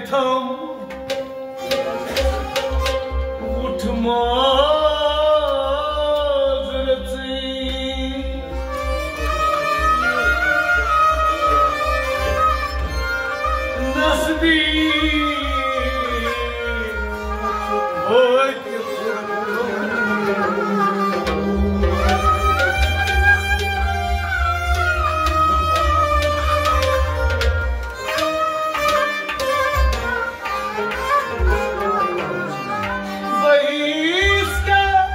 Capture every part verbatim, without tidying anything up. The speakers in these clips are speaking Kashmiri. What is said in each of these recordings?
تھم وُٹھ ماز رٔژٕے۔ نصبی وٲتۍ بہٕ ییٖژ کیٛاہ،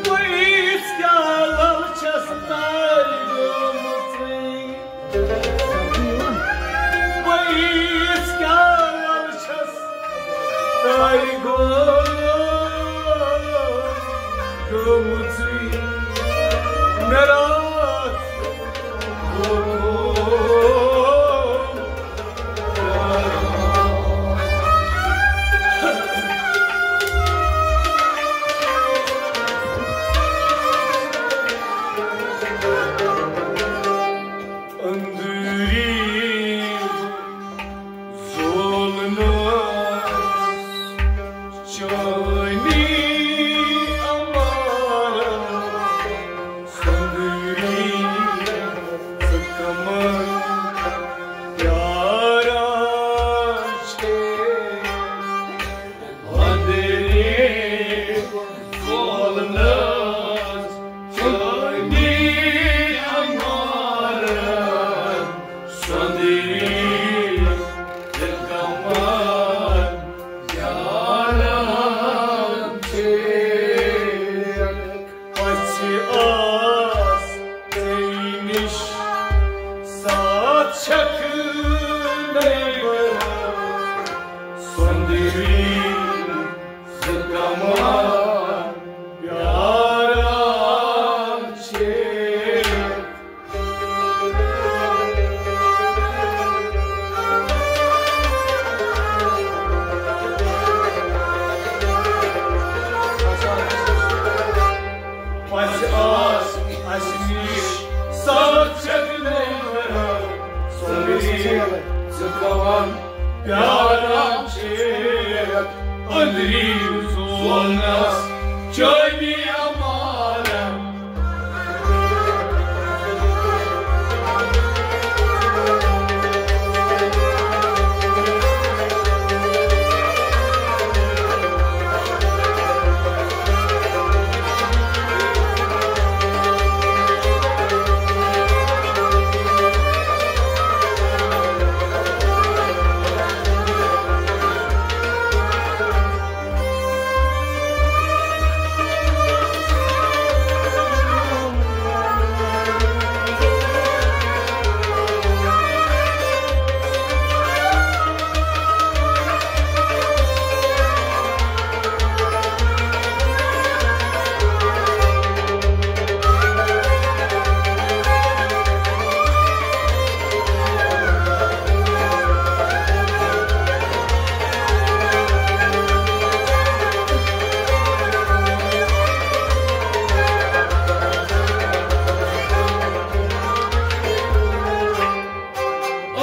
بہٕ ییٖژ کیٛاہ لل چھَس تارِ گٔمٕژٕے۔ بہٕ ییٖژ کیٛاہ لل چھَس تارِ گٔمٕژٕے۔ مےٚ راتھ أنٛدری زولنس چٲنی عمارت سندری ژٕ کمن پیاران چھے۔ أنٛدری زولنس چٲنی عمارت سندری ژٕ کمن پیاران چھے۔ پژھِ آس ژے نِش ساتھ چھکھ نَے بہٕ سندری ژٕ کمن پیاران چھے۔ پژھِ آس اَسہِ نِش ساتھ چھکھ نَے بہٕ سندری ژٕ کمن پیاران چھے۔ أنٛدری زولنس چٲنی عمارت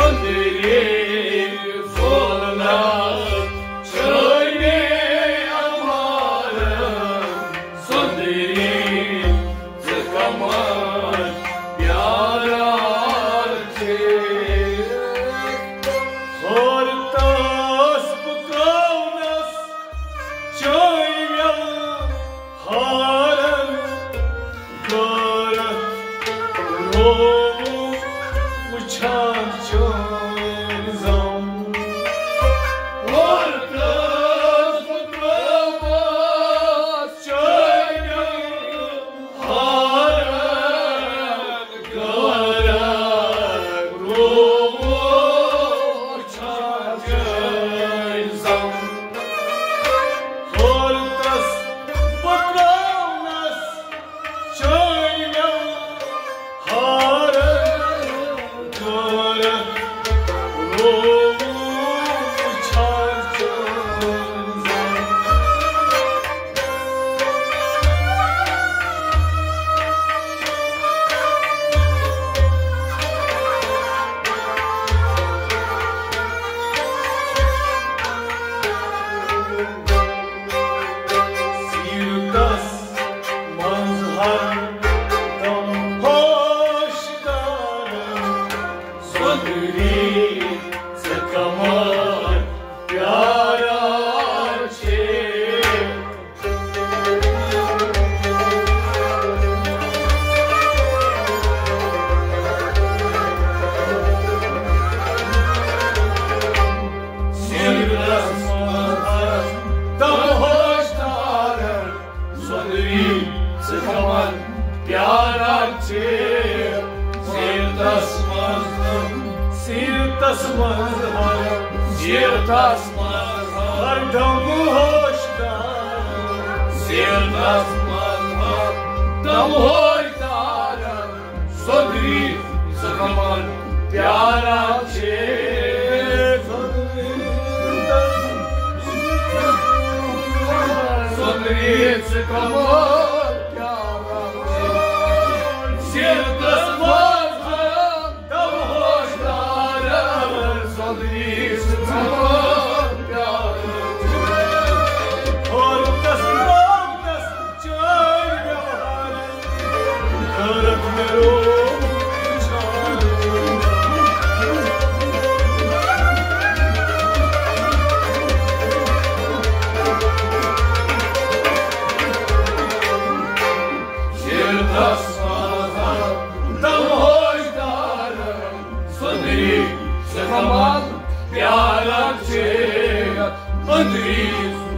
أنٛدری زولنس چٲنی عمارت سندری ژٕ کمن پیاران چھے۔ ہر تس بہٕ کونس چٲنۍ یلہٕ ہارن غٲرت رووُم وٕچھان چٲنۍ منٛز ہر سیرتس منٛز ہر دم ہوش دار، سیرتس منٛز ہر دم ہوش دار، سۄدری ژٕ کمن پیاران چھے۔ سۄدری ژٕ کمن پیاران چھے۔ سیرتس منٛز ہر دم ہوش دار، سۄدری ژٕ کمن پیاران چھے۔ ہورتس موتس چٲنۍ ویوہارن، غٲرت مےٚ روو۔ سیرتس منٛز دم ہوش دارن، سۄدری ژٕ کمن پیاران چھے۔ أنٛدری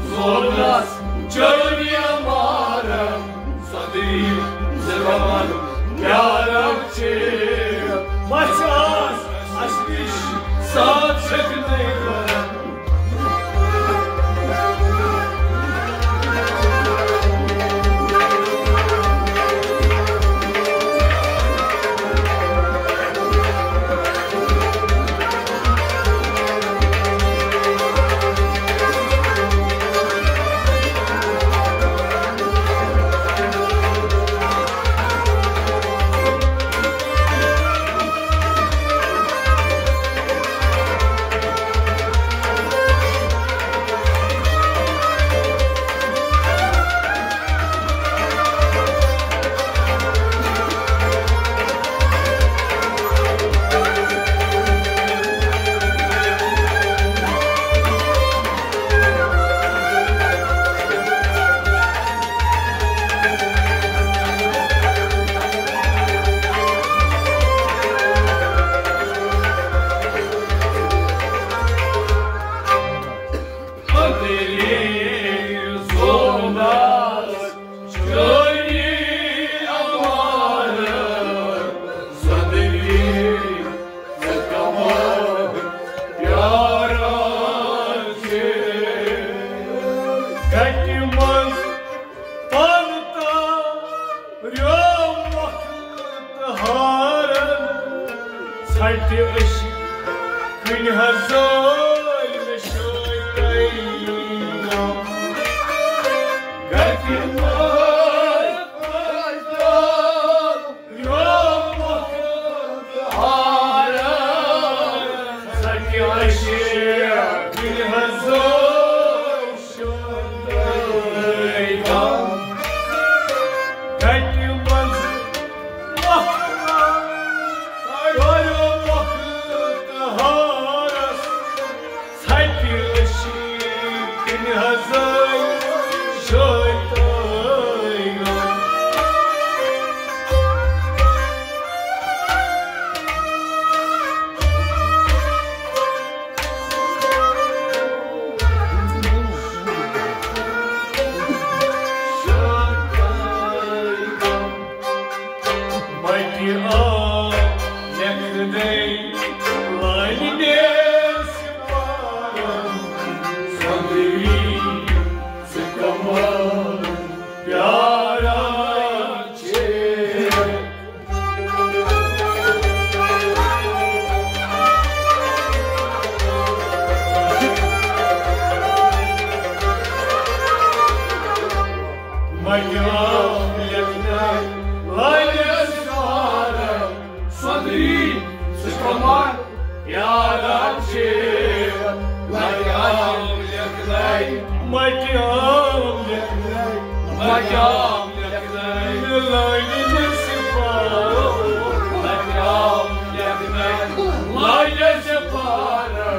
زولس چٲنی مارن، سۄدری ژٕ کمن پیاران چھے۔ وَژھ آس اَسہِ نِش ساتھ چھکھ نَے کران۔ گَٹہِ منٛز پَن تہٕ ریومُت تہٕ ہارن، ژھٹہِ أچھ کُنہِ حظ زٲلۍ مےٚ شٲنۍ۔ گَٹہِ منٛز پَن تہٕ ریومُت تہٕ ہارن، ژھٹہِ أچھ کُنہِ حظ زٲلۍ۔ گَٹہِ منٛز مۄکھ، گَرِ مۄکھ تہٕ ہارس، ژھٹہِ أچھ کِنۍ حظٲے شٲنۍ تہٕ۔ مَٹہِ آو لیکھنَے لٲنہِ سِپارَن، سۄنٛدری ژٕ کَمَن پیاران چھے۔ مَٹہِ آو لیکھنَے لٲنہِ سِپارَن، سۄنٛدری ژٕ کَمَن پیاران چھے۔ مَٹہِ آو لیکھنَے، مَٹہِ آو لیکھنَے، مَٹہِ آو لیکھنَے لٲنہِ سِپارَن، مَٹہِ آو لیکھنَے لٲنہِ سِپارَن۔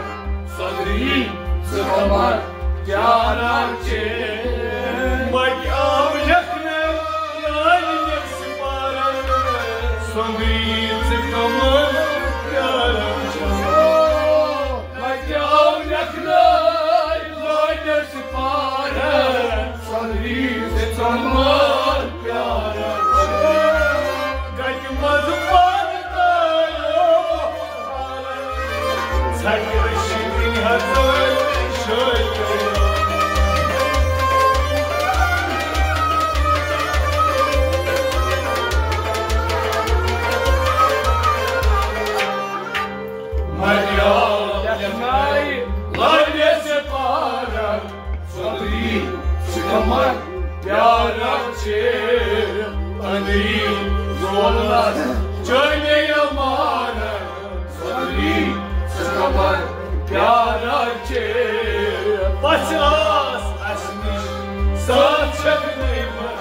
سۄنٛدری ژٕ کَمَن پیاران چھے۔ مَٹہِ آو لیکھنَے لٲنہِ سِپارَن، سۄنٛدری ژٕ کَمَن پیاران چھے۔ مَٹہِ آو لیکھنَے لٲنہِ سِپارَن، سۄنٛدری ژٕ کَمَن پیاران چھے۔ پیارا چھ أنٛدری زولس چٲنۍ عمارت، صدری ژٕ خبر پیارا چھ۔ پژھ ٲس اسہِ نِش ساتھ چھکھ نہٕ یِوان۔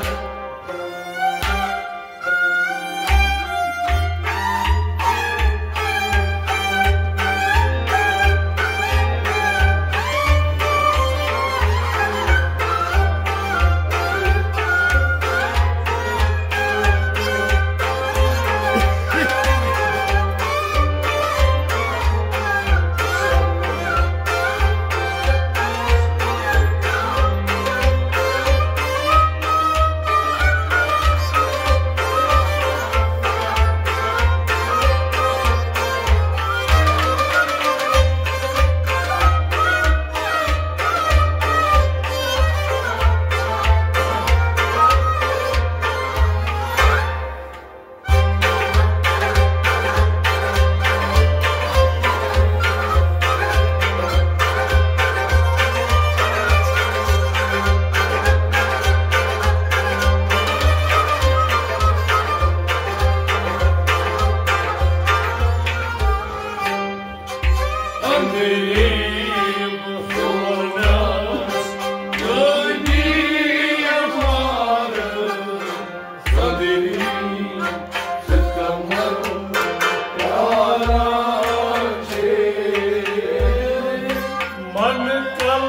من کل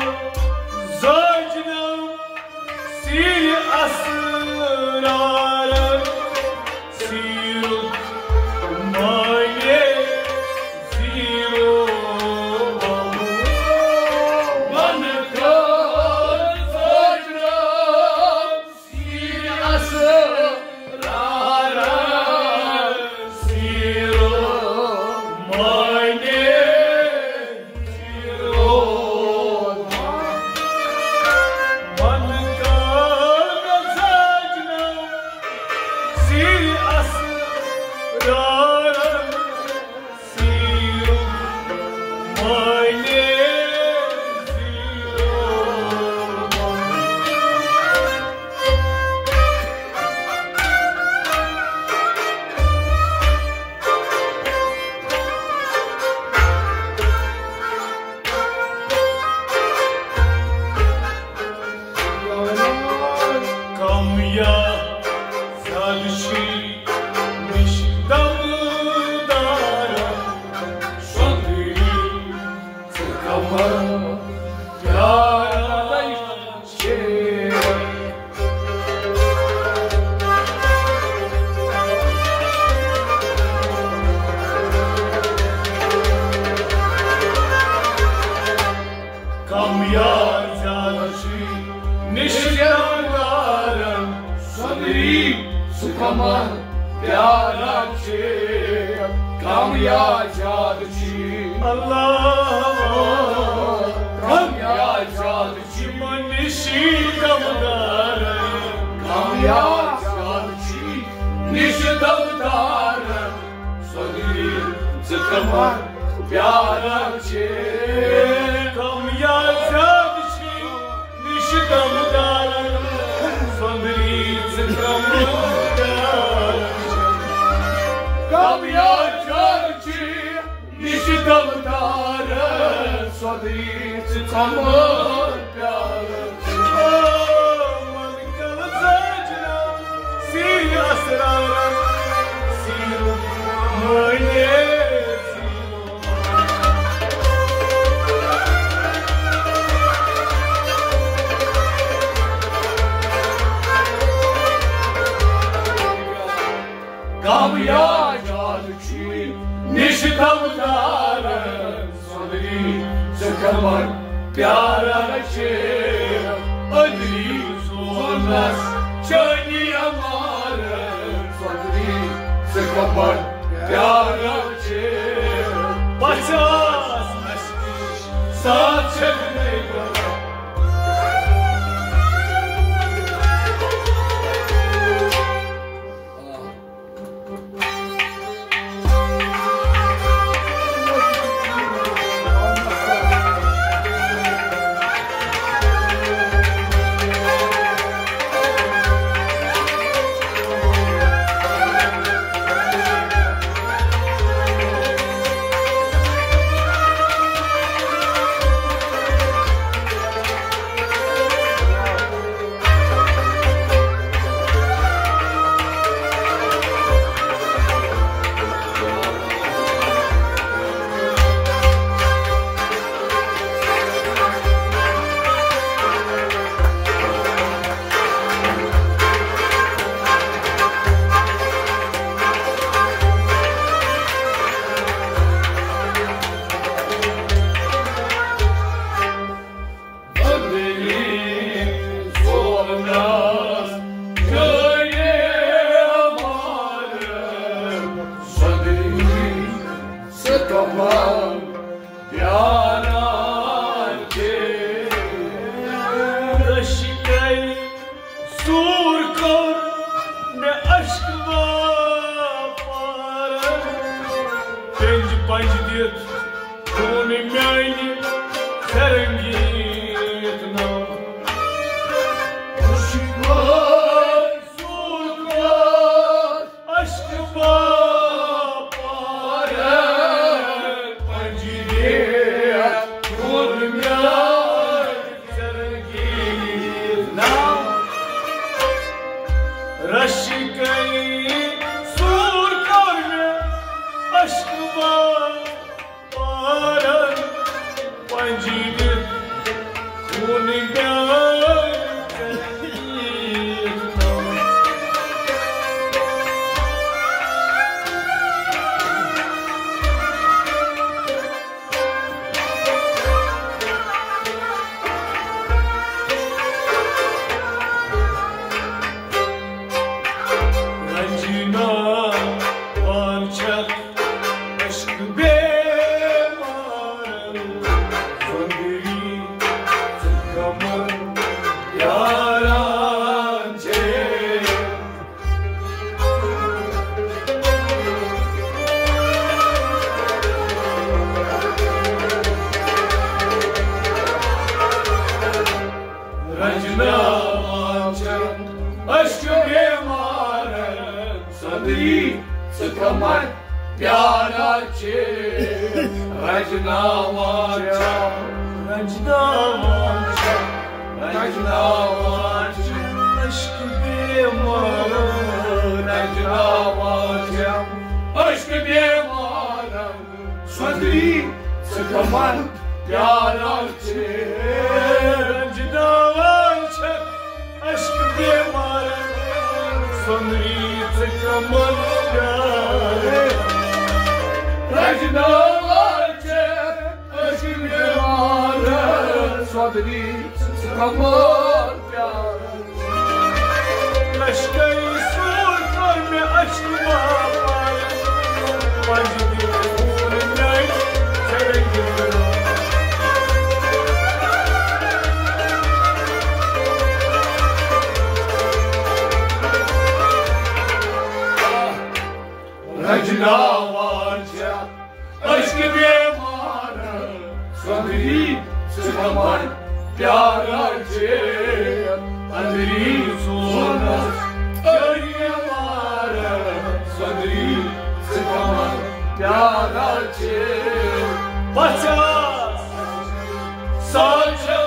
زٲج نہٕ سیٖرِ اسرارن، سیٖرُک معنی زیٖرو۔ من کل زٲج نہٕ سیٖرِ اسرارن، سیٖرُک معنی زیٖرو۔ من کل زٲج نہٕ سیٖرِ اسرارن، سیٖرُک معنی زیٖرو۔ کم یا زیادٕ چھی نِش دمدار سۄندری ژٕ کمر پیارا چھے۔ کم یا زیادٕ چھی نِش دمدارن سۄندری ژٕ کمر پیارا چھے۔ کم یا زیادٕ چھی اللہ، کم یا زیادٕ چھی نِشی دمدارن، کم یا زیادٕ چھی نِش دمدارن سۄندری ژٕ کمر پیارا چھے۔ کم یا زیادٕ چھی نِش دمدارن سۄندری ژٕ کمر پیارا چھے۔ کم یا زیادٕ چھی نِش دمدارن سۄندری ژٕ کمر پیارا چھے۔ او من کل زٲج نہٕ سیٖرِ اسرارن، سیٖرُک معنی زیٖرو۔ کم یا زیادٕ چھی نِش دمدارن سۄندری ژٕ کمر پیارا چھے۔ أدری زونس چٲنی عمارت سۄندری ژٕ کمر پیارا چھے۔ پژھ ٲس ساتھ چھکھ نَے بَران۔ سوٗر کوٚر مےٚ اشکہٕ واپارن، پنج پنج دِتھ خوٗنہٕ میانہِ سرنگیت ناو۔ خوشی بٲے سوٗر کوٚر اشکہٕ واپارن، پنج دِتھ خوٗنہٕ میانہِ رشکے سوٗر کوٚر مےٚ اشکہٕ واپارن، پنجہِ دِتھ خوٗنہٕ میانہِ رنجنا وان چھکھ عشق بیمارن، سۄندری ژٕ کمن پیاران چھے۔ رنجناوان چھم اشک بیمارن، سۄندری ژٕ کمن پیاران چھے۔ رنجناوان چھم، رنجناوان چھم، رنجناوان چھم اشک بیمارن، رنجناوان چھم اشک بیمارن۔ سۄندری ژٕ کمن پیاران چھے۔ رنجناوان چھکھ اشک بیمارن، سۄندری ژٕ کمن پیاران۔ رنجناوان چھکھ اشک بیمارن، سۄندری ژٕ کمن پیاران۔ لشکری سوٗر کوٚر مےٚ اشک واپارن، پنجہِ دِتھ خوٗن میانہِ سرنگہِ۔ رنجناوان چھکھ اشک بیمارن، سۄندری ژٕ کمن پیاران چھے۔ اندری سونس کٔرۍ مارن، سۄندری ژٕ کمن پیاران چھے۔ پژھا ساز چھے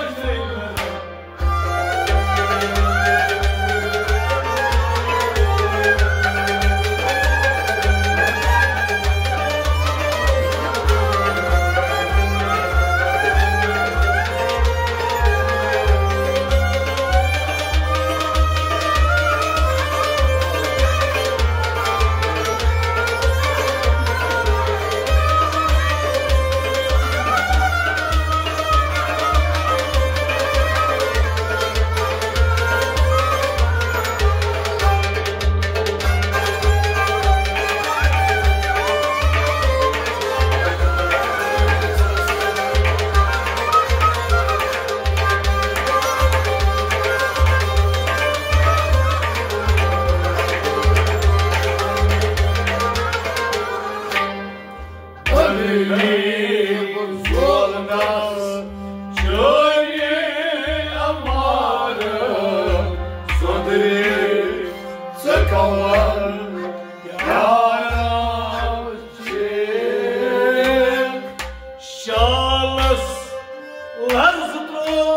لفظ ترٛوو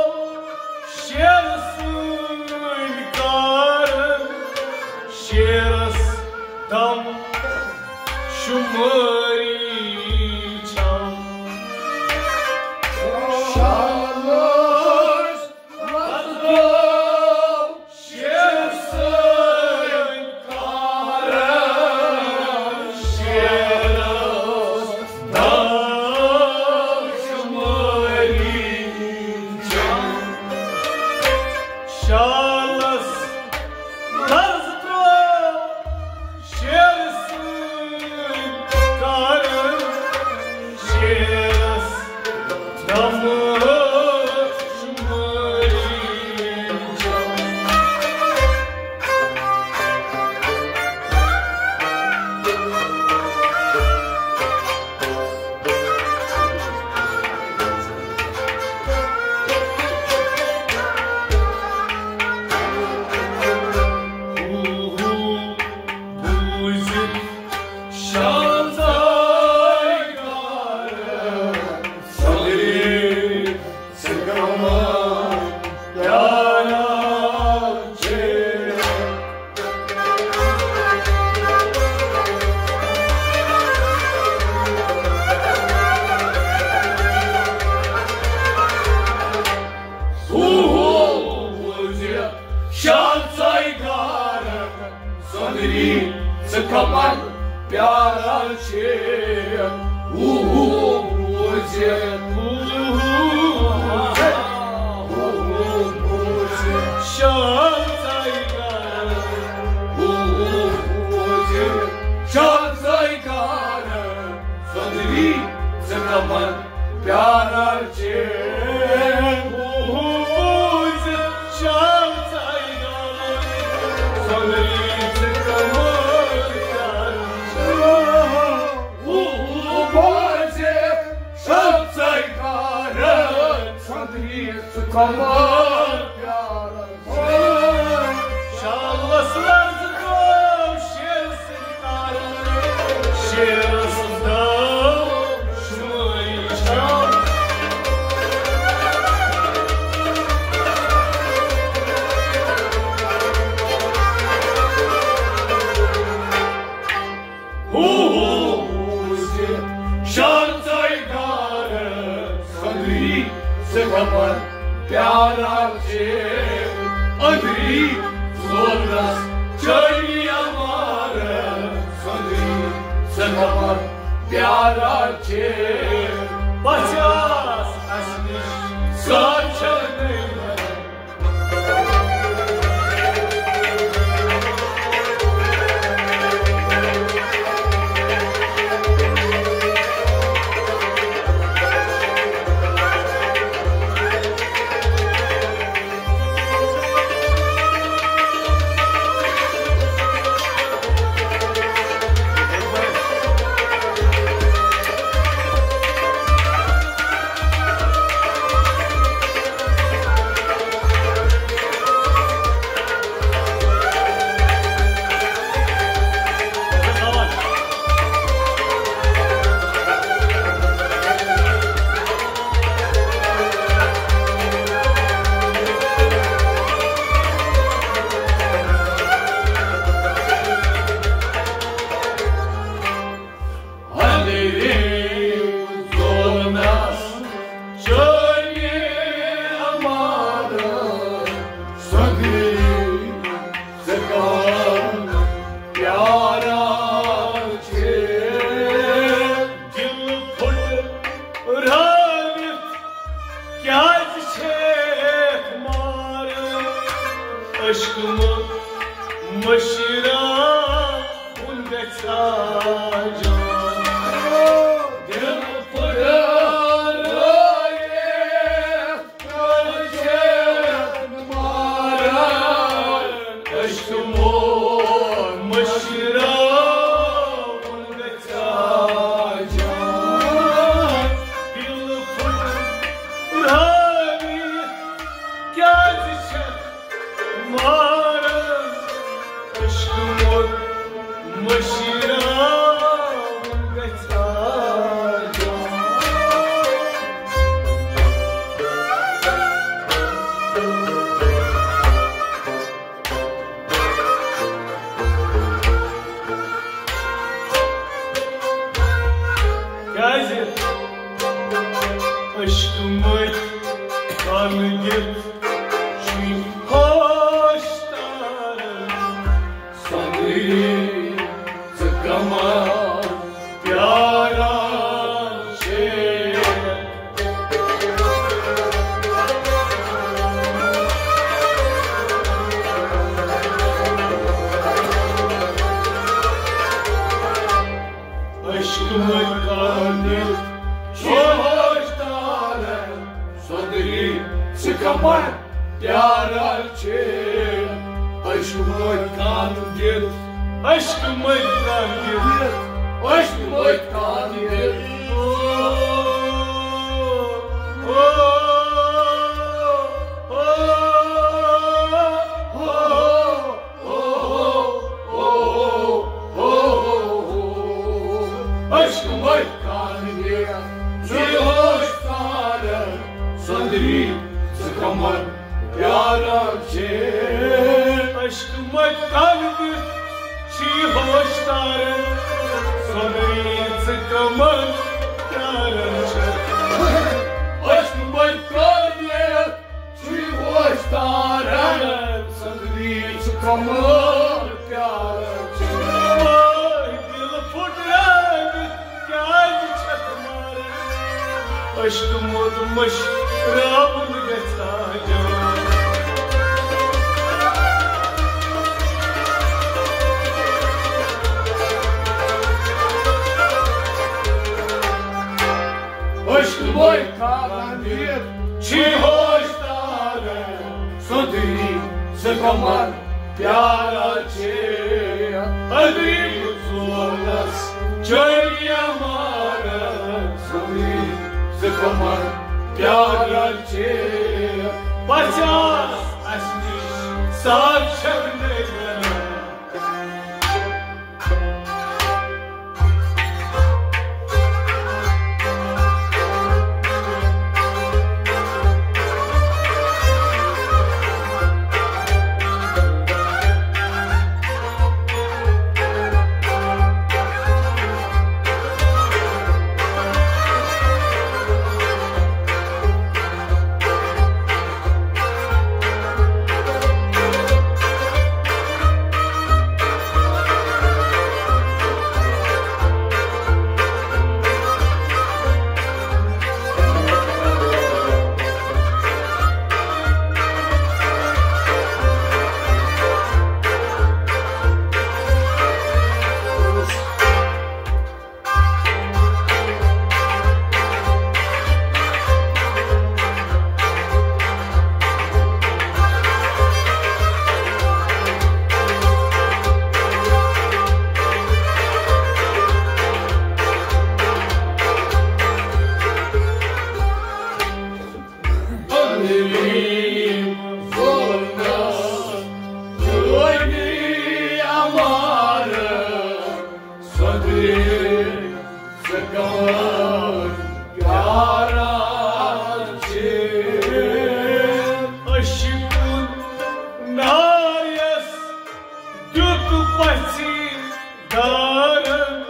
شیر سٕنٛدۍ کارن، شیرس دم شمٲری چھم۔ شالس لفظ ترٛوو شیر سٕنٛدۍ کارن، شیرس دم شمٲری چھم۔ شالس لفظ ترٛوو شیر سٕنٛدۍ کارن، شیرس دم شمٲری چھم۔ بوٗزِتھ شاہ زاے گارٕ سٲری ژٕ کمن پیاران چھے۔ ہو ہو بوٗزِتھ شاہ زاے گارٕ سٲری ژٕ کمن پیاران چھے۔ ہو ہو بوٗزِتھ، ہو ہو بوٗزِتھ، ہو ہو بوٗزِتھ شاہ زاے گارٕ، ہو ہو بوٗزِتھ شاہ زاے گارٕ سٲری ژٕ کمن پیاران چھے۔ ہو ہو بوٗزِتھ شاہ زاے گارٕ سٲری ژٕ کمن پیاران چھے۔ ہو ہو بوٗزِتھ شاہ زاے گارٕ سٲری ژٕ کمن پیاران۔ شالس لفظ ترٛوو شیر سٕنٛدۍ کارن، شیرس دم شمٲری چھم۔ ہو ہو بوٗزِتھ شاہ زاے گارٕ سٲری ژٕ کمن پیاران چھے۔ أنٛدری زورس چٲنی امارٕ سٲری ژٕ کمن پیاران چھے۔ پژھیاس اسہِ نِش سۄ چھنہٕ أنٛدری زونس چٲنی امارٕ سٲری ژٕ کمن پیاران چھے۔ دل پھُٹ رٲوِتھ کیازِ چھیکھ ماران؟ عشقہٕ مہٕ مٔشراوُن گژھِ جان۔ دل پھُٹ رٲوِتھ مٔتۍ کَن دِتھ چھُے ہوش تاران۔ سۄنٛدری ژٕ کَمَن پیاران چھے۔ عشق مکان چھوش تارن، سۄنٛدری ژٕ کمن پیاران چھے۔ عشق مکان دِتھ، عشق مکان دِتھ، عشق مکان دِتھ۔ او، او، او، او۔ عشق مکان دِتھ، ژٕ ہوش تارن، سۄنٛدری ژٕ کمن پیاران چھے۔ عشق مکان دِتھ، ژٕ ہوش تارن، سۄنٛدری ژٕ کمن پیاران چھے۔ عشق مکان دِتھ، چھُے ہوش تارن، سۄنٛدری ژٕ کمن پیاران چھے۔ وٲے دِل پھُٹرٲوِتھ کیٛازِ چھَکھ ماران؟ عشق موت مٔشراوُن گژھِ ہا جان۔ عشق وٲے تارن دِتھ، چھُے ہوش تارن، سۄنٛدری ژٕ کمن پیاران چھے۔ أدری بہٕ ژونس چٲنی مارن، سۄنٛدری ژٕ کمن پیاران چھے۔ پژھیاس اسہِ نِش، ساتھ چھکھ نہٕ کران۔ عشقن ناریس دیُت پژھِ دارن،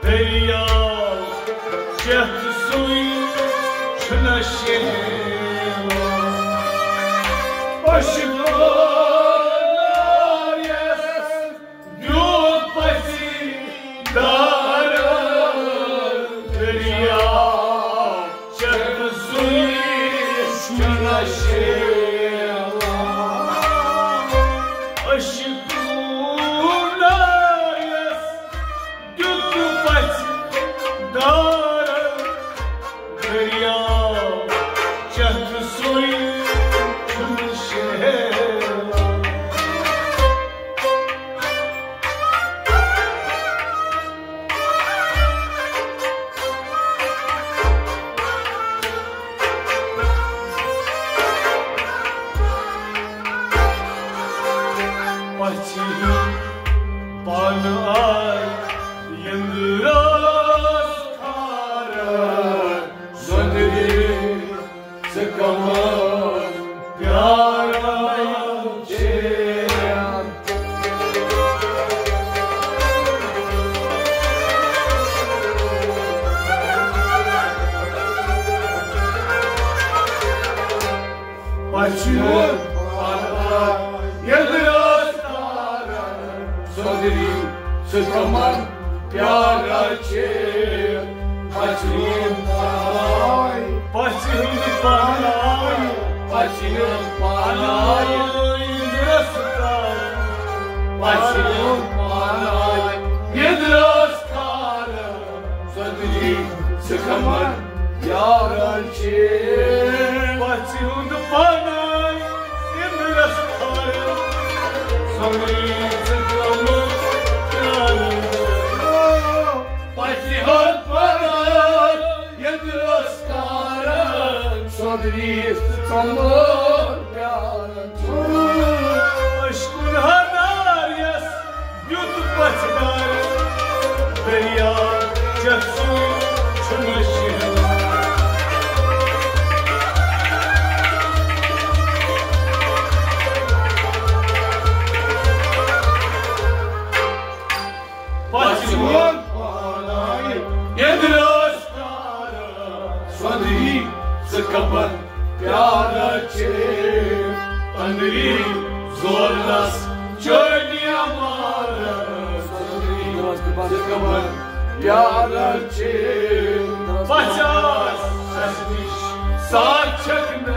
دٔریاو چٮ۪تھ سُے چھُنہ شیہلان۔ عشقن ناریس دیُت پژھِ دارن، دٔریاو چٮ۪تھ سُے چھُنہ شیہلان۔ عشقن ناریس دیُت پژھِ دارن، دٔریاو چٮ۪تھ سُے چھُنہٕ شیہلان۔ پژھِ ہُنٛد پانہٕ آے یندرس کھارن، سۄنٛدری ژٕ کمن پیاران چھے۔ پژھِ ہُنٛد پاناے ییٚلہِ رٲژ تارن، سۄدری ژٕ کمن پیارا چھے۔ پژھِ ہُنٛد پاناے، پژھِ ہُنٛد پاناے، پژھِ ہُنٛد پاناے ییٚلہِ رٲژ تارن، پژھِ ہُنٛد پاناے ییٚلہِ رٲژ تارن۔ سۄدری ژٕ کمن پیارا چھے۔ پژھِ ہُنٛد پاناے اِندرس کھارن۔ سۄدری ژٕ کمن پیارا چھے۔ پژھِ ہُنٛد پاناے اِندرس کھارن۔ سۄدری ژٕ کمن پیارا چھے۔ اشکن ہدار یس یُتھ پژھدار دریا چکھ سُے چھُنہٕ شِہر۔ پژھِ ہُنٛد پاناے اِندرس کھارن۔ سۄدری ژٕ کمن پیارا چھے۔ اندری زولس چٲنی امارت۔ سۄدری ژٕ کمن پیارا چھے۔ پژھاس سس نِش ساتھ چھکھ نہٕ۔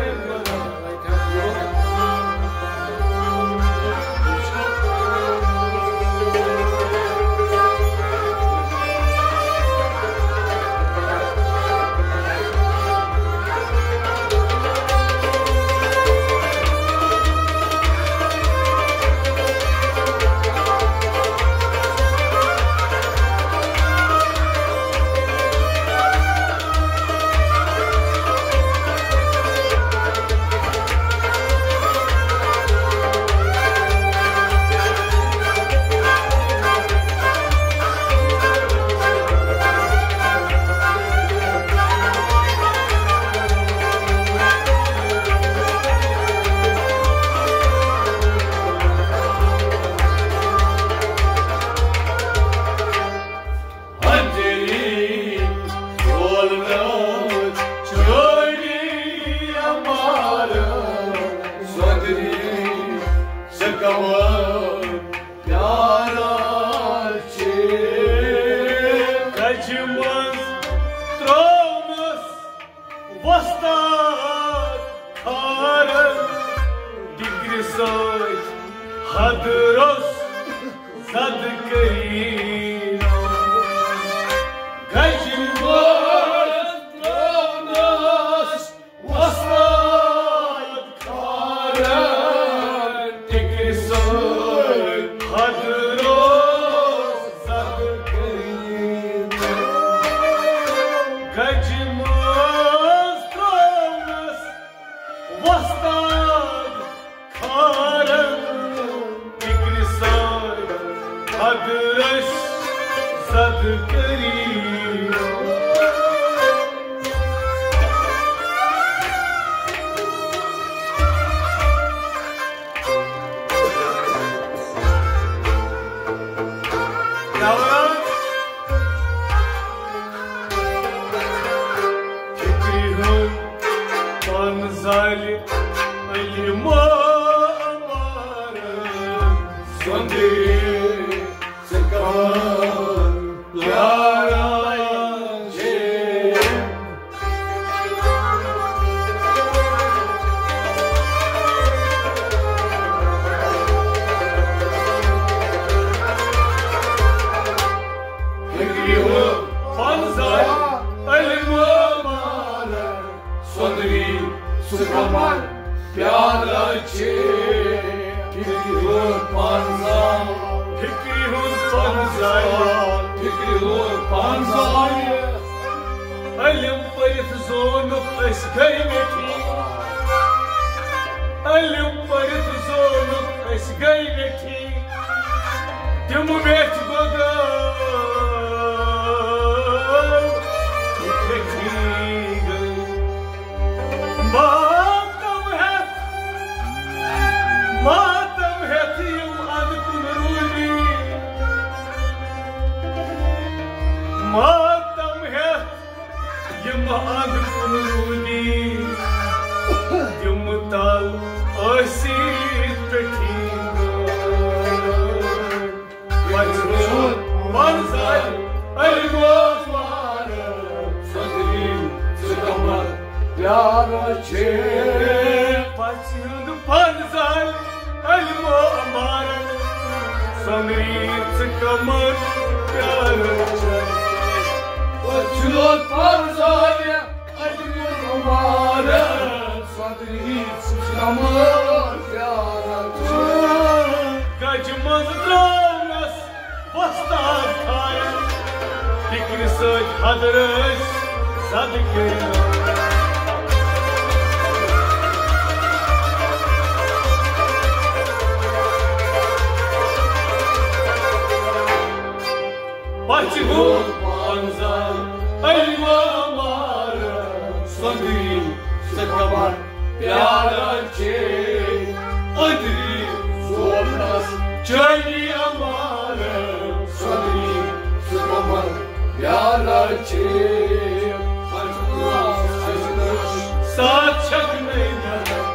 ہنجری زولنہٕ چٲنی امارت۔ سۄدری ژٕ کمن پیارا چھے۔ کجہِ منٛز ترٛوونس وۄستاد کھارن، ٹِکرِ سۭتۍ حدرس زد کٔرِتھ۔ گجہِ منٛز ترٛوونس وۄستاد کھارن، ٹِکرِ سۭتۍ حدرس زد کٔرِتھ۔ گجہِ منٛز ترٛوونس وۄستاد کھارن، ٹِکرِ سۭتۍ حدرس زد کٔرِتھ۔ فکرِ ہُنٛد پن زالہِ علمہٕ امارت۔ سۄندرِ ژٕ کمن پیارا چھے۔ فکرِ ہُنٛد پن زالہِ علمہٕ امارت۔ سۄندری ژٕ کمن پیارا چھے۔ فکرِ ہُنٛد پن زالہِ، فکرِ ہُنٛد پن زالہِ، فکرِ ہُنٛد پن زالہِ۔ علم پٔرِتھ زونُکھ أسۍ گٔے ویٹھی۔ علم پٔرِتھ زونُکھ أسۍ گٔے ویٹھی۔ تِم ویٹھۍ گۄگٲو ویٹھی گٔے۔ ماتم ہیتھ، ماتم ہیتھ یِم اندٕ کُن روٗدی۔ ماتم ہیتھ یِم اندٕ کُن روٗدی۔ تِم تل پیاران چھِ۔ پژھِ ہُنٛد پنزل علمو امارن، سۄنٛدری ژٕ کمر پیاران چھِ۔ پژھِ ہُنٛد پنزل علمو امارن، سۄنٛدری ژٕ کمر پیاران چھِ۔ گجہِ منٛز درٛاونس وۄستاد تھایَن، فِکرِ سۭتۍ حضر ٲسۍ زدٕ کٔرِتھ۔ پژھِ ہُنٛد پنزل علمو امارن، سۄنٛدری ژٕ کمر پیاران چھِ۔ أنٛدری زوفنس چٲنی امارن، سۄنٛدری ژٕ کمر پیاران چھِ۔ ساتھ چھکھ نہٕ مگر۔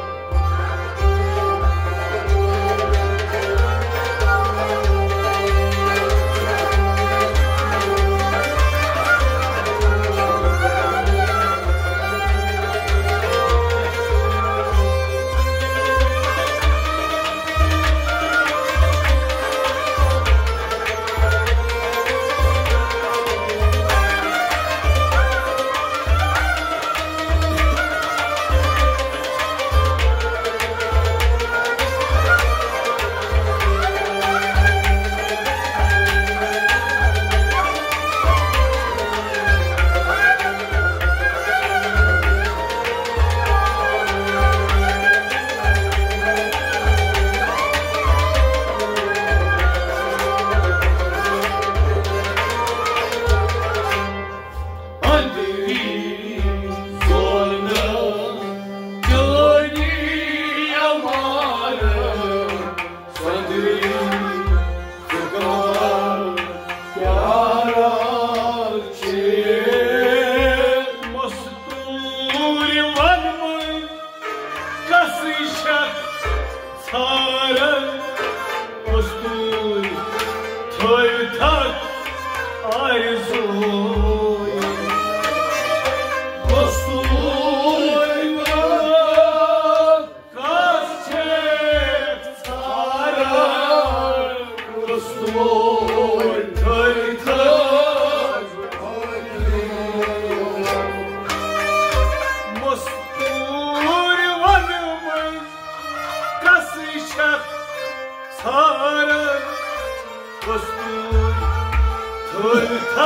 أنٛدری زونہٕ چٲنی عمارت، سۄنٛدری ژٕ کمر پیاران چھِ۔ مستوٗرۍ ونہٕ منٛز کسٕے چھکھ ژھاران؟ مستوٗرۍ تھٲوِتھ آرزوٗ۔ مستوٗرۍ کس چھکھ ژھاران؟ مستوٗرۍ تھٲوِتھ آرزوٗ۔ مستوٗرۍ ونہٕ منٛز کسٕے چھکھ ژھاران؟ مستوٗرۍ تھٲوِتھ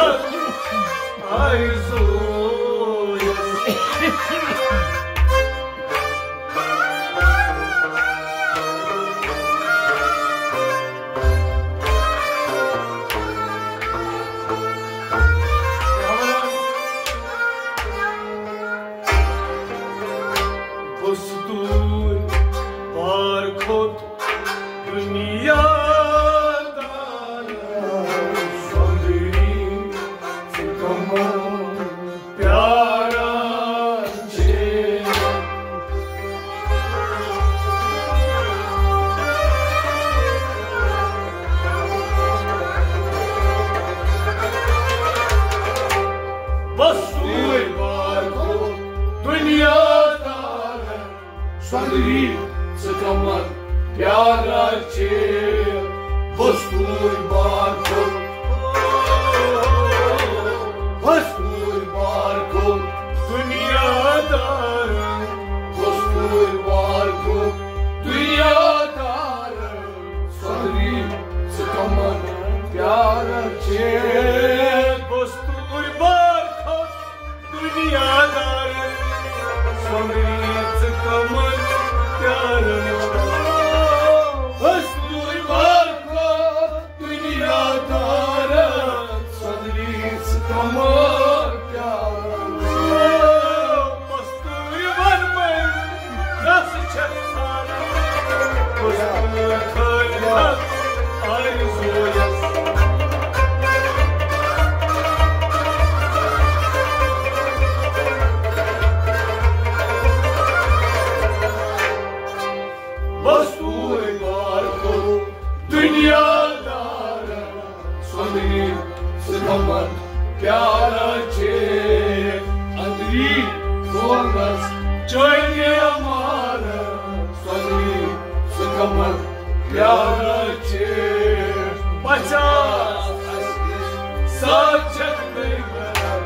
آرزوٗ۔ مستوٗرۍ بار کھوٚت دُنیا دارا، سۄنٛدری ژٕ کمر پیاران چھِ۔ مستوٗرۍ بار کھوٚت دُنیا دارا، سۄنٛدری ژٕ کمر پیاران چھِ۔ مستوٗرۍ بار کھوٚت، مستوٗرۍ بار کھوٚت دُنیا دارا، مستوٗرۍ بار کھوٚت دُنیا دارا، سۄنٛدری ژٕ کمر پیاران چھِ۔ مستوٗرۍ بار کھوٚت دُنیا دارن، سۄنٛدری ژٕ کمر پیاران چھِ۔ مستوٗرۍ بار کھوٚت دُنیا دارن، سۄنٛدری ژٕ کمر پیاران چھِ۔ مستوٗرۍ ونہٕ منٛز کس چھکھ ژھاران؟ مستوٗرۍ تھٲوِتھ آرزوٗ۔ چٲنی عمارت سۄنٛدری سُہ قمر پیارا چھِ۔ پچاس ساتھ چھکھ نٔے بران۔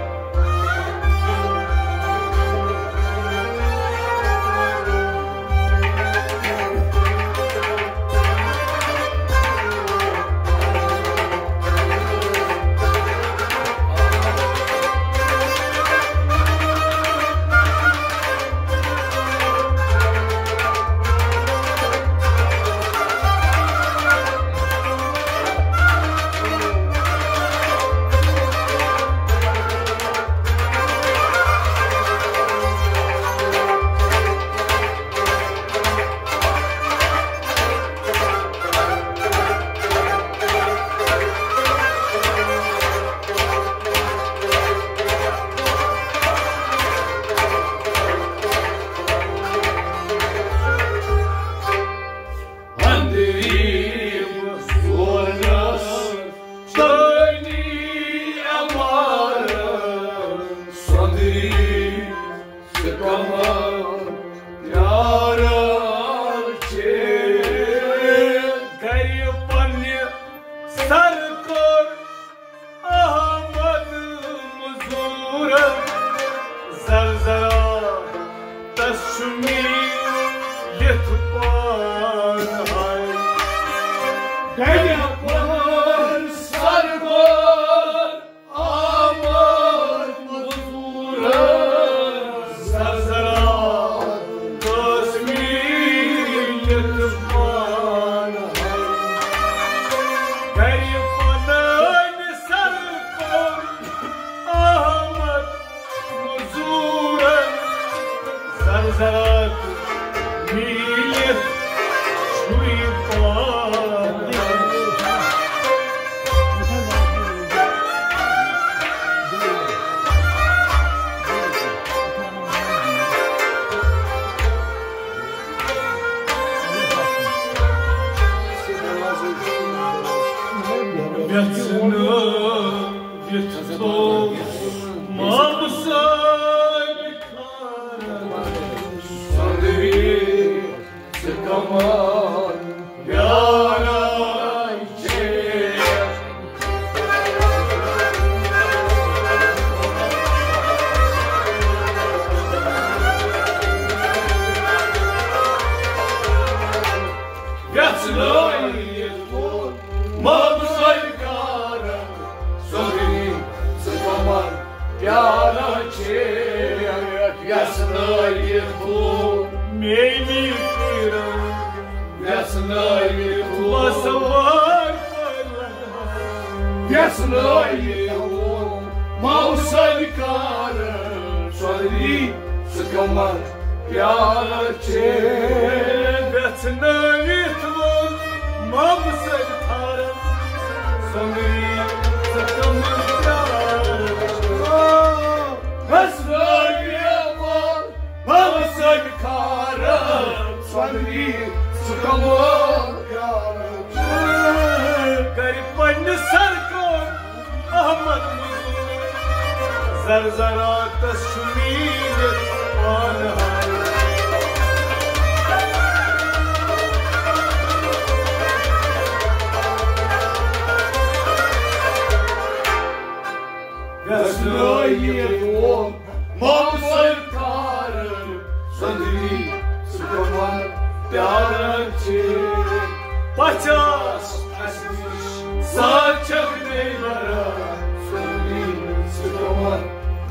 أنٛدرِم سونس چٲنی عمارت سۄنٛدری سُہ قمر پیارا چھِ۔ گرِ پننہِ سر کوٚر احمد مزورن زرزراتس چھُ میٖلِتھ پان ہاے۔ گرِ پننہِ سر کوٚر آمد مزورن زرزرات کشمیٖر یتھ پان۔ گرِ پننہِ سر کوٚر آمد مزورن زرزرات میٖلِتھ چھُے پان۔ ویژھنٲوِتھ تھوٚو مامہٕ صٲبۍ سۄنٛدری ژٕ کمال پیاران چھے۔ یژھ لٲگِتھ ووت مامہٕ سرکارن سۄنٛدری ژٕ کمال پیاران چھے۔ یژھ لٲگِتھ ووت میٲنۍ پیٖرن یژھ لٲگِتھ ووت۔ بس وار پٲرۍ لگان۔ یژھ لٲگِتھ ووت مامہٕ سرکارن سۄنٛدری ژٕ کمال پیاران چھے۔ ویژھنٲوِتھ ووٚن مامہٕ سرکارن سۄنٛدری ژٕ کمال پیاران چھے۔ ویژھنٲوِتھ ووٚن مامہٕ سرکارن سۄنٛدری ژٕ کمال پیاران چھے۔ گرِ پننہِ سر کوٚر احمد مزور زرزراتس چھُ میٖلِتھ پان ہاے۔ یژھ لٲگِتھ ووٚن مامہٕ سرکارن سۄنٛدری ژٕ کمال پیاران چھے۔ پچاس ساتھ چھکھ نٔے بران سۄنٛدری ژٕ کمال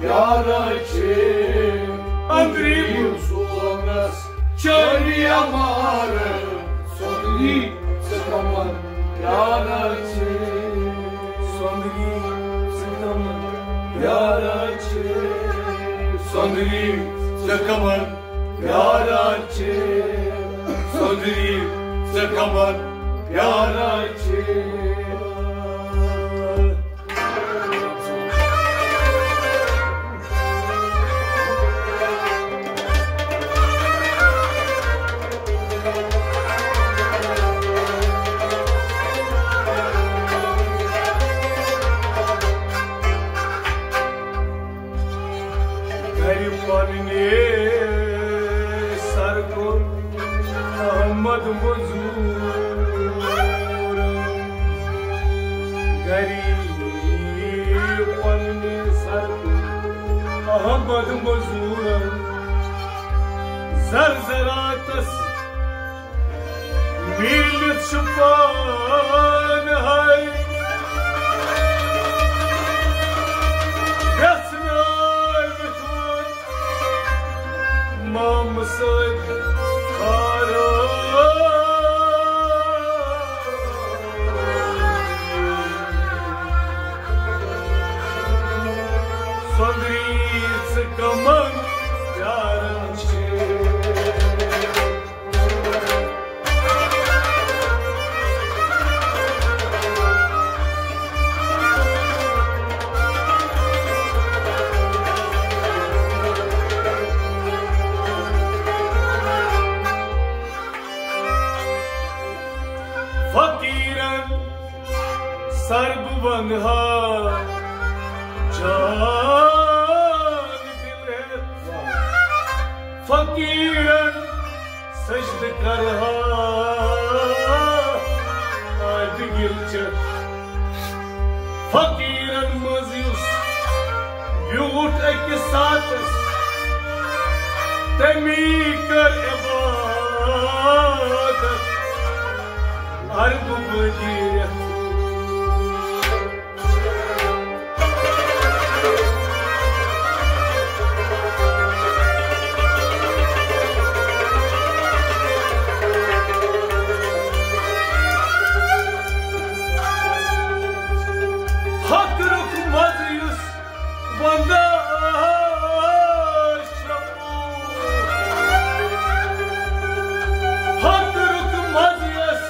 پیاران چھے۔ أنٛدرِم سونس چٲنی عمارت سۄنٛدری ژٕ کمال پیاران چھے۔ سۄنٛدری ژٕ کمال پیاران چھے۔ سۄنٛدری ژٕ کمال پیاران چھے۔ سۄنٛدری ژٕ کمال پیاران چھے۔ گرِ پننہِ مزور، غریب پننہِ سر احمد مزورن زر زراتس میٖلِتھ چھُ پانہٕ ہاے وٮ۪ژھنٲوِتھ ووت مامہٕ سۭتۍ فارغ۔ سۄندری ژٕ کمن پیاران چھے۔ فقیرن سر بہٕ ونہٕ ہا جان دِل ہٮ۪تھ۔ فقیرن سجدٕ کرہا آدِ گِل چٮ۪تھ۔ فقیرن منٛز یُس بیوٗٹھ أکِس ساتس، تٔمی کٔر عبادت اربہٕ بٔدی رٮ۪تھ۔ فقرُک مزٕ یُس ونداش ربو۔ فقرُک مزٕ یُس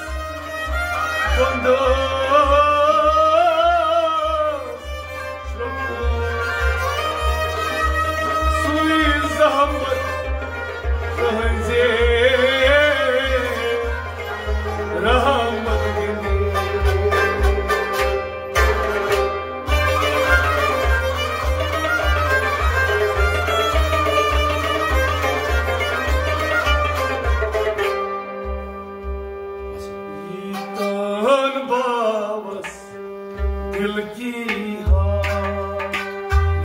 ونداش ربو۔ سُے زحمت تُہنزے رحمت گِندِ۔ ییٖتن باوس دل کی ہا،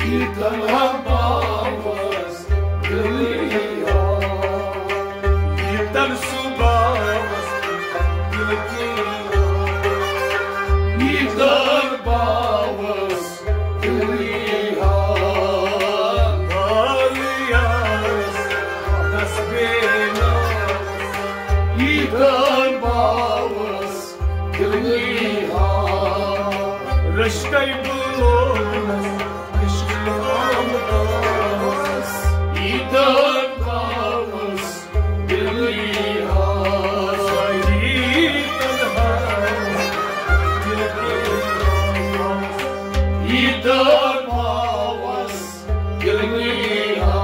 ییٖتن باوس دل کی ہا، ییٖتن سُہ باوس دل کی ہا، ییٖتن باوس دل کی ہا، بالیاس دس بینا، ییٖتن باوس دل کی ہا۔ رشتَے بُلوونَس عشق آمداس۔ ییٖتن باوس دل کی ہا۔ ییٖتن باوس دل کی ہا۔ ییٖتن باوس دل کی ہا۔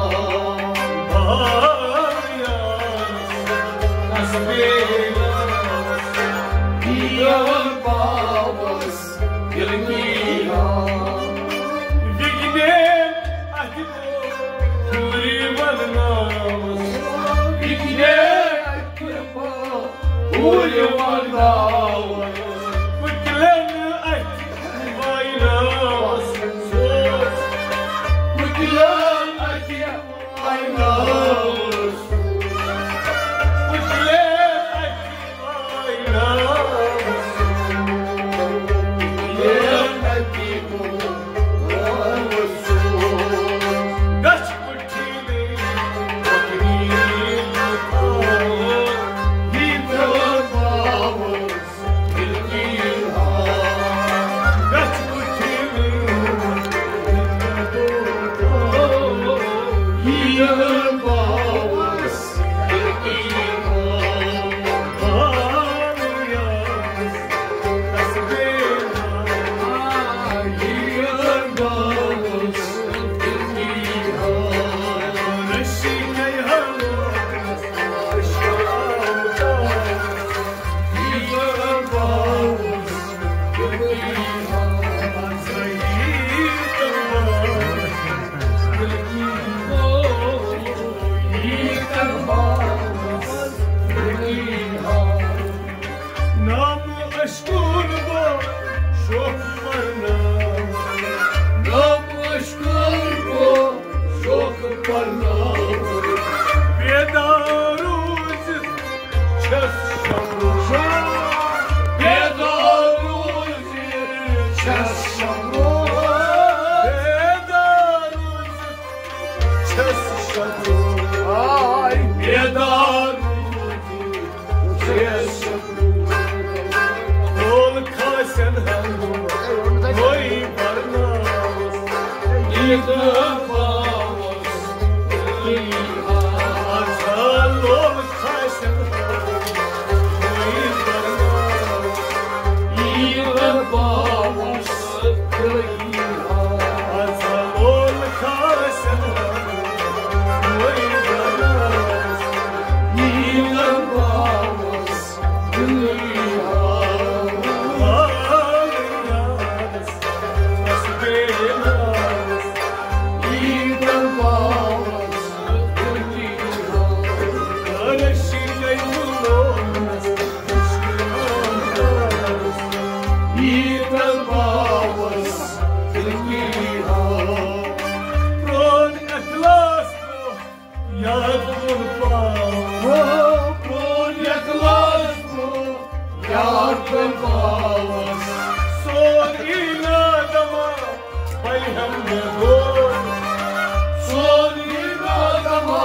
بالیاس دس بینا۔ ییٖتن باوس دل کی ہا۔ وِگنین اَتھِ پوٗرِ وَنناوَس۔ وِگنین اَتھِ پوٗرِ وَنناوَس۔ پُتلٮ۪ن اَتھِ وایناوَس۔ پُتلٮ۪ن اَتھِ وایناوَس۔ پُتلٮ۪ن شوق پرناوُن۔ نام مشکور گو شوق پرناوُن۔ بیدار روٗزِتھ چھَس شمبھوٗ۔ بیدار روٗزِتھ چھَس شمبھوٗ۔ بیدار روٗزِتھ چھَس شمبھوٗ۔ آے۔ بیدار روٗزِتھ چھَس شمبھوٗ۔ مول کھاسٮ۪ن ہنٛدُن مٔے برناوَس۔ یہِ دَباوَس۔ اَزا لول کھاسٮ۪ن ہنٛدُن مٔے برناوَس۔ یہِ دَباوَس۔ اَزا لول کھاسٮ۪ن ہنٛدُن مٔے برناوَس۔ یہِ دَباوَس۔ یاد کُن پاوَس۔ او، پرون اخلاص تہٕ یاد کُن پاوَس۔ سورُے نادما پَلہِ ہم مےٚ گوٚو۔ سورُے نادما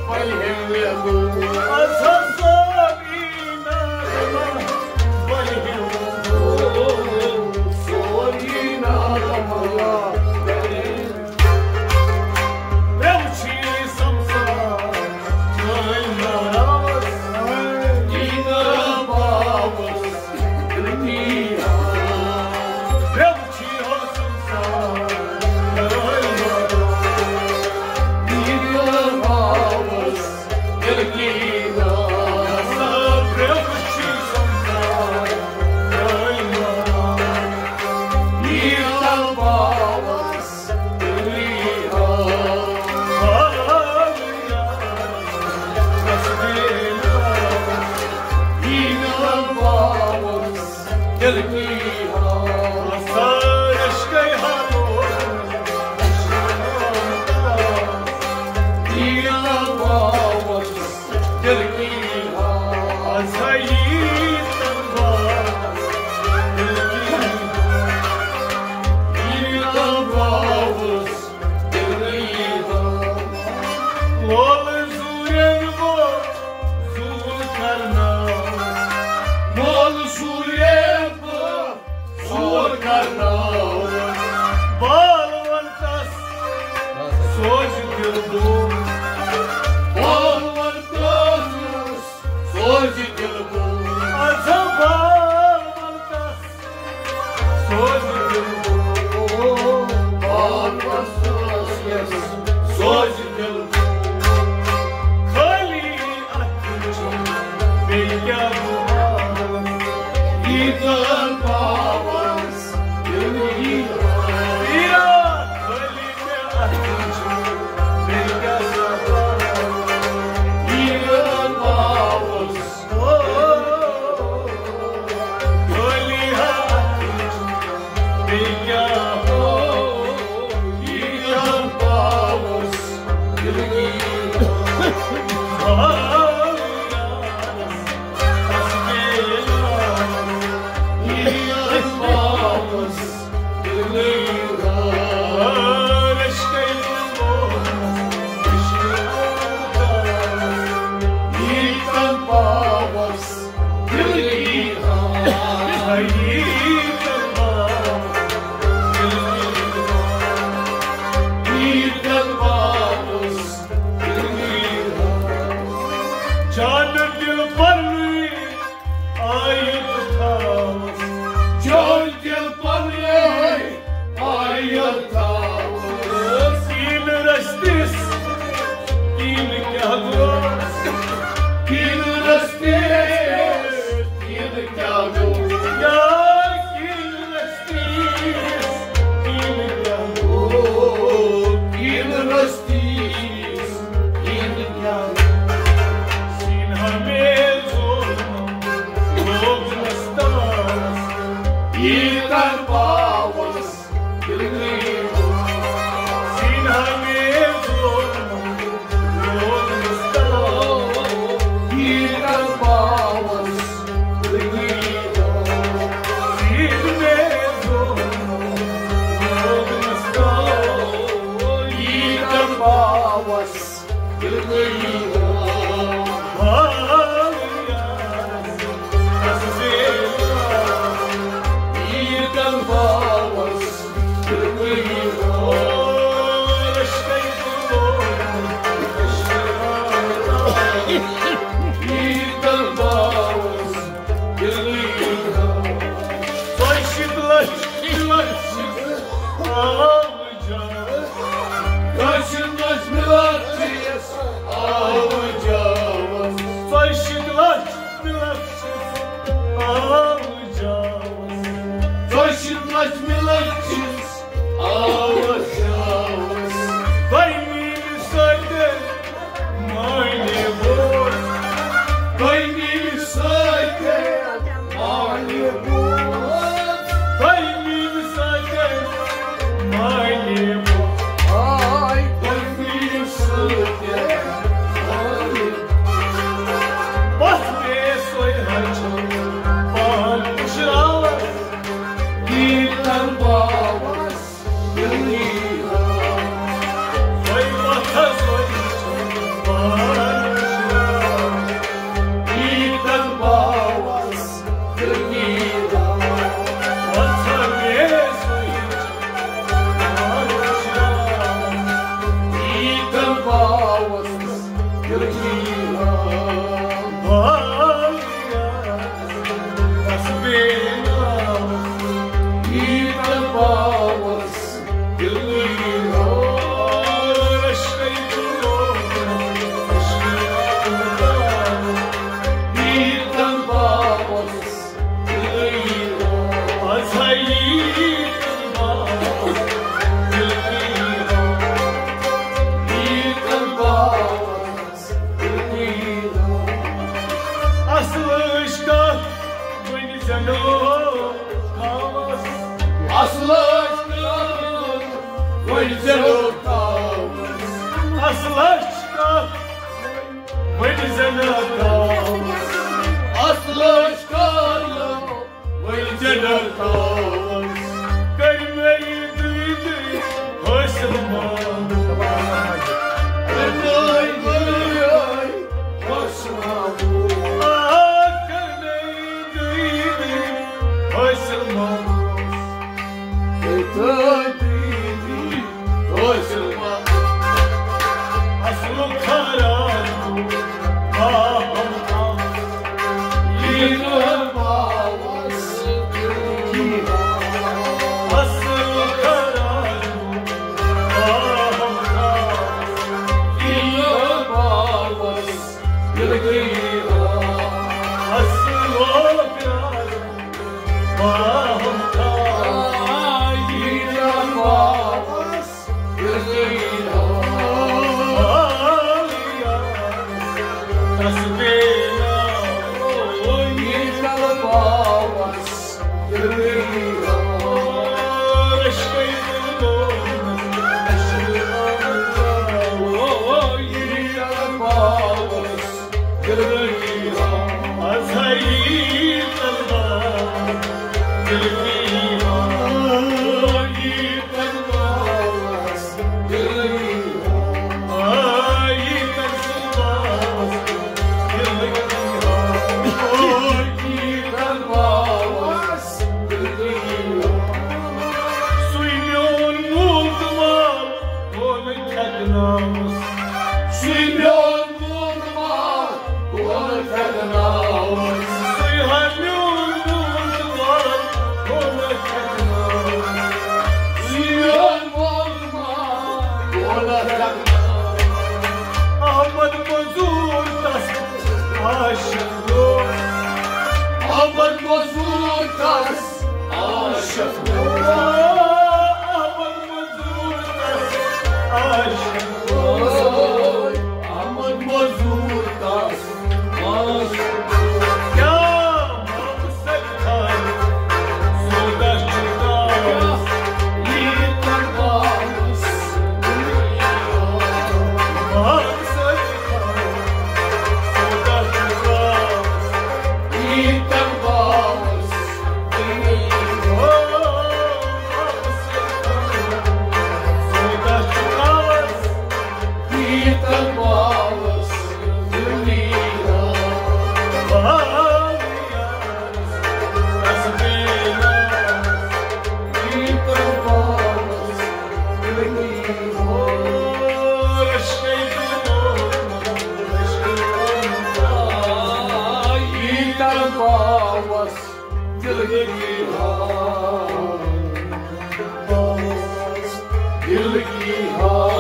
پَلہِ ہم مےٚ گوٚو۔ اَز ہا سورُے نادما پَلہِ ہم مےٚ گوٚو۔ سورُے نادما پَلہِ ہم ییٖتٮ۪ن باوَس دِلٕے ژۄیہِ شیٖتھ لَچھ، لَچھ آو جاوَس۔ ژۄیہِ شیٖتھ لَچھ مِلان چھِس آو جاوَس۔ ژۄیہِ شیٖتھ لَچھ مِلان چھِس آو جاوَس۔ ژۄیہِ شیٖتھ لَچھ مِلان چھِس آوس، آوس۔ تۄہہِ میٛٲنِس سۭتۍ معنی بوز۔ تۄہہِ میٛٲنِس سۭتۍ معنی بوز۔ تۄہہِ میٛٲنِس سۭتۍ معنی بوز۔ آے۔ تۄہہِ میٛٲنِس سۭتۍ معنی بوز۔ بس بیٚیہِ سۄے ہَچھ پان پُشراوَس۔ ییٖتٮ۪ن باوَس دِلٕے ہاو۔ سۄے پَتھَس سۄے چھِ بارش راو۔ ییٖتٮ۪ن باوَس دِلٕے ہاو۔ پَتھَس سۄے چھِ بارش راو۔ ییٖتٮ۪ن باوَس دِلٕے ہاو۔ اصلٕچ کتھ ؤنۍ زینو تھاوس۔ اصلٕچ کتھ ؤنۍ زینو تھاوس۔ اصلٕچ کتھ ؤنۍ زینو تھاوس۔ اصلٕچ کتھ ؤنۍ زینو تھاوس۔ کٔرۍ مےٚ یہِ دٕے دٕے حٲصِل محبوٗب۔ دٕے دٕے حٲصِل محبوٗب۔ آ، کٔرۍ مےٚ یہِ دٕے دٕے حٲصِل محبوٗب۔ دٕے دٕے حٲصِل محبوٗب۔ اصلُک خراب محبوٗب۔ ییٖتٮ۪ن باوَس دِلٕے ہاو۔ اصل خراب محبوٗب۔ ییٖتٮ۪ن باوَس دِلٕے ہاو۔ اصل خراب محبوٗب۔ ییٖتٮ۪ن باوَس سُے میون مول تہٕ مال گوٚو نہٕ کھٮ۪کناوُس۔ سُے میون مول تہٕ مال گوٚو نہٕ کھٮ۪کناوُس۔ سُے ہا میون مول تہٕ مال گوٚو نہٕ کھٮ۪کناوُس۔ سُے میون مول تہٕ مال گوٚو نہٕ کھٮ۪کناوُس۔ احمد مزور تس عاشق گوٚو۔ احمد مزور تس عاشق گوٚو۔ احمد مزور تس عاشق گوٚو۔ احمد مزور تس عاشق گوٚو۔ کیا مقصد تھا سودا چکاوس؟ ییٖتٮ۪ن باوس۔ مقصد تھا سودا چکاوس۔ ییٖتٮ۪ن باوس۔ پاوس دل کی ہاں، پاوس دل کی ہاں۔